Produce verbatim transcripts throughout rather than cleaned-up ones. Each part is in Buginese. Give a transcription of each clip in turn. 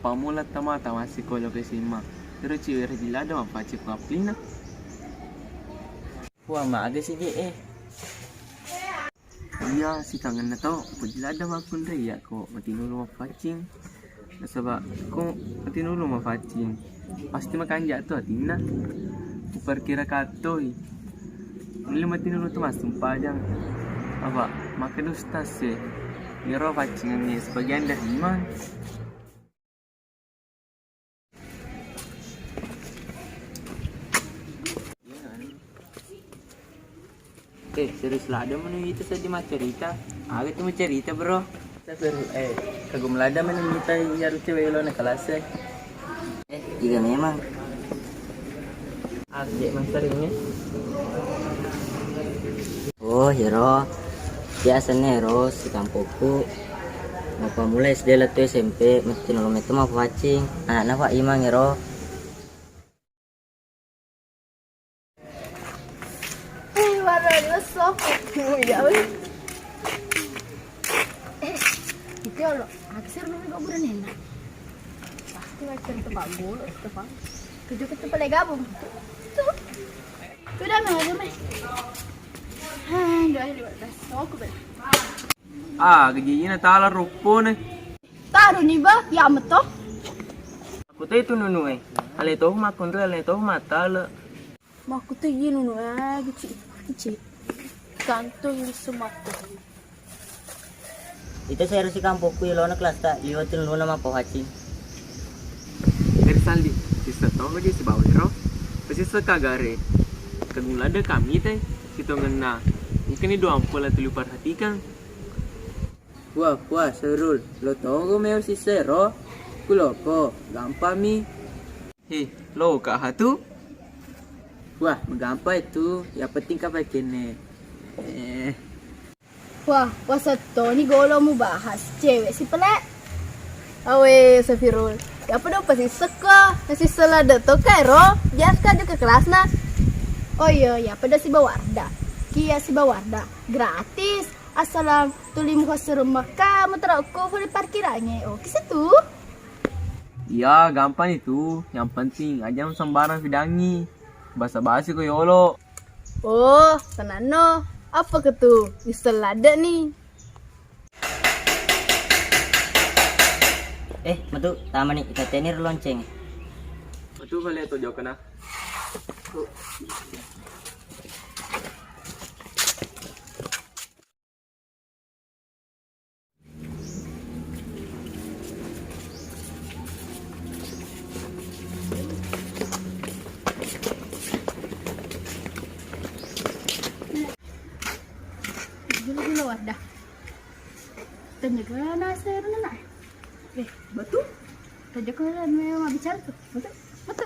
Pammula tama-tama sikolo ke S M A. Terus ciwi rajin ladde mapaccing ko aplinna. Wah, maga sih, Dek, eh. Iya, sitangenna to, upoji ladde makkunrai iya ko matinulu mapaccing. Nasaba ko matinulu mapaccing, pasti makanja to atinna. Uperkira kattoi. Mulle matinulu tu massumpajang. Apa, makkeda ustaz e, iyaro paccingengnge sebagian dari iman. Eh, serius ladde manu ita seddi maccarita. Aga tu maccarita, bro? Serius, eh, kagum ladde manu ita iyaro cewek lo na kelas e. Eh, iya memang. Arje masaringnge. Oh, iyaro. Biasane ero sikampokku. Mappammula S D lettu S M P, mettu nolo mettu mappaccing. Anakna Pak Imang ero. Eh, warna dua sok. Ya, weh. Eh, itu lo. Aku seru nunggu gak bulan enak. Pasti macam tempat gulu, tempat. Tujuh ke tempat gabung. Tuh. Tuh dah, meh, aja, meh. Hah, dua hari lima belas. Oh, aku ber- Ah, gejijina tala ruppone. Taruni ba, ya meto. Aku teh itu nunu eh. Ale toh makkunre, ale toh matale. Makkutu iya nunu eh, gici, gici. Kantong di sematu. Itu saya resi kampokku ya lona kelas tak liwat nuna mappapaccing. Dari Saldi, sisa tau aja si bawero. Sisa kagare. Kagum ladde kami teh, sitongenna. Mungkin ini doang pola telu perhatikan. Wah, wah, Serul, lo tonggo meo sisero? Kuloko, gampang mi. He, lo ka hatu? Wah, gampang itu. Yang penting kapai kene. Eh. Wah, wah, settoni golo mu bahas. Cewek si pele. Awe, Safirul. Ya apa dong pasti seko? Masih selada to kairo. Biasa juga kelasna. Oh iya, ya pada si Bawarda. Kia si Bawarda. Gratis. Assalam, tuli muha serumah kamu terokko pole parkirangnge. Oke, situ. Iya, gampang itu. Yang penting aja sembarang fidangi. Basa-basi ko yolo. Oh, tenanno. Apa ketu? Misal ladde nih. Eh, metu, tamani kita tenir lonceng. Metu kali itu jokena. Gula-gula wadah. Tanya ke nasi air nana. Eh, batu. Tanya ke nasi memang bicara tuh. Batu, batu.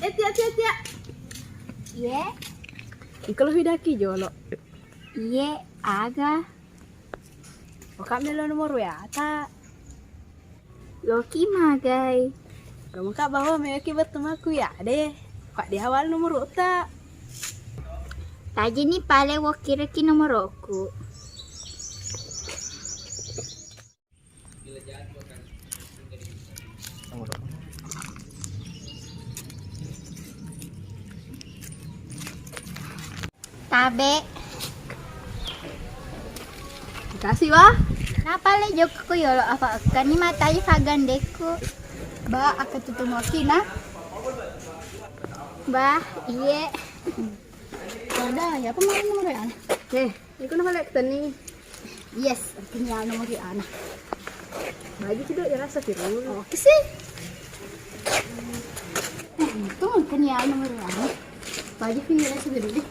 Eh, tiak, tiak, tiak. Iye. Engka lo hidaki jolo. Iye, aga. Maka melo nomor W A ta. Loki magai. Lo maka bawa meoki bertemaku ya deh. Pak di awal nomor ta. Tajini pale wokireki nomorku. Tabe. Makasih, Wah. Napale jokka ko yolo apa ekkani matai fagandekku. Ba, aku tutu moki na. Bah, iye. Ada, ya apa mau nomor ya? Eh, iku napa lek teni? Yes, kenyal nomor di anak. Baju tidak ya rasa tiru. Oke sih. Eh, itu kenyal nomor di anak. Baju punya rasa tiru deh.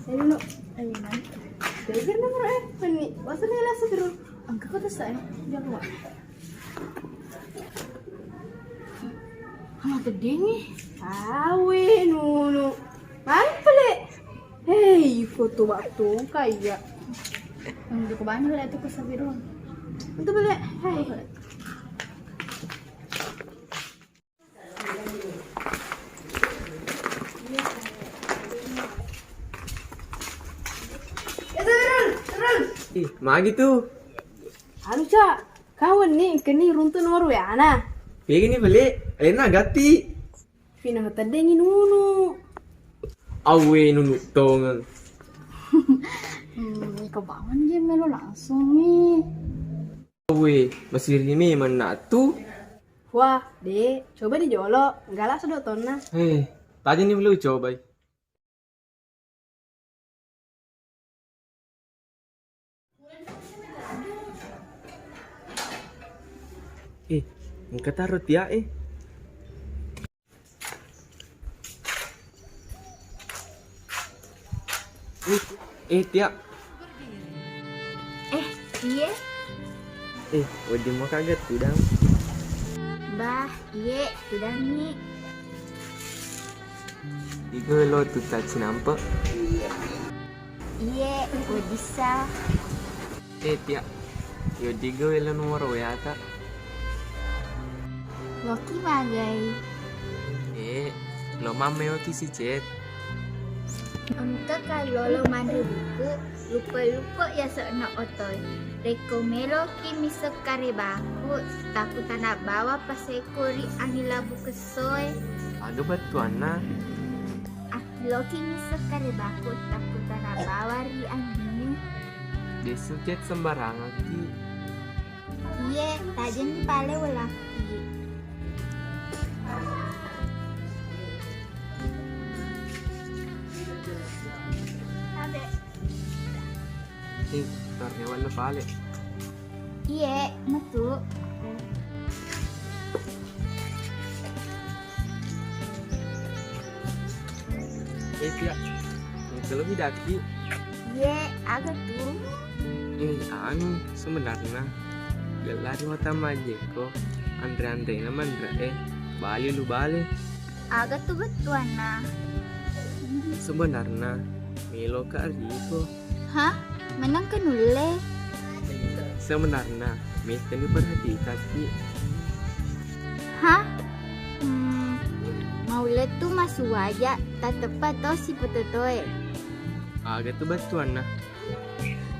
Ayo, no. Ayo, no. Belajar nomor eh, penni. Wasa ni rasa tiru. Angka kota saya. Jangan lupa. Hama teddingngi. Awe nunu. Mari pale. Hei, foto waktu kaya. Nunggu ke mana lah itu ke Sabirun. Itu pale. Hei. Ih, magi tu? Anu, Cak, kawan ni, engkani runtu nomor W A-na. Pegini beli, alena gatti. Pina teddengi nunu. Awe nunu tongeng. Hmm, kebangan dia melo langsung ni. Awe, masiri memang nak tu. Wah, dek, coba di jolo, galak sedok tonna. Eh, tadi ni belum coba. Eh, engka taro Tia, eh. Eh, eh, Tia. Eh, iye. Eh, wedding mo kaget tudang. Bah, iye, tudangngi. Iga lo tuta cinampe. Iye, weddissa. Eh, Tia. Yo diga welo nomor W A-ta. Loki magai. Eh, lo mammeoki si chat. Engka kallolo manre buku, lupa-lupa yase'na otoi. Rekko meloki misseng karebaku, takku tana bawa paseko ri angin labu kessoe. Aga bettuanna? Akkiloki misseng karebaku, takku tana bawa ri angin. Desu chat sembarangakki. Iye, tajenni pale welakki. Abe. Eh, tarrewanna pale. Iye, metu. Eh, Tia, engka lo bidaki. Iye, aga tu? Eh, anu, sebenarna gellari mata majeko, anre-anrena manre e, bali lu bale. Aga tu bettuanna? Sebenarna meloka riko. Hah? Menang ke nulle? Sebenarna mettani perhatikakki. Hah? Hmm, maulle tu masuwaja, tateppa to sipetotoe. Aga tu bettuanna?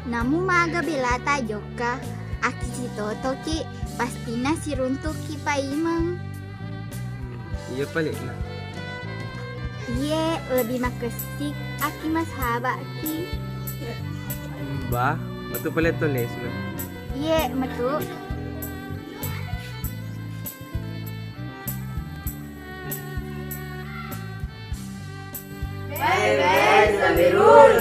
Namu maga belata jokka, akki sitotoki, pastina siruntuki paimeng. Iya palekna. Iye, lebih makessing aki masabaki. Bah, metu pale to lesna. Iye, metu. Bye bye, Sabirul.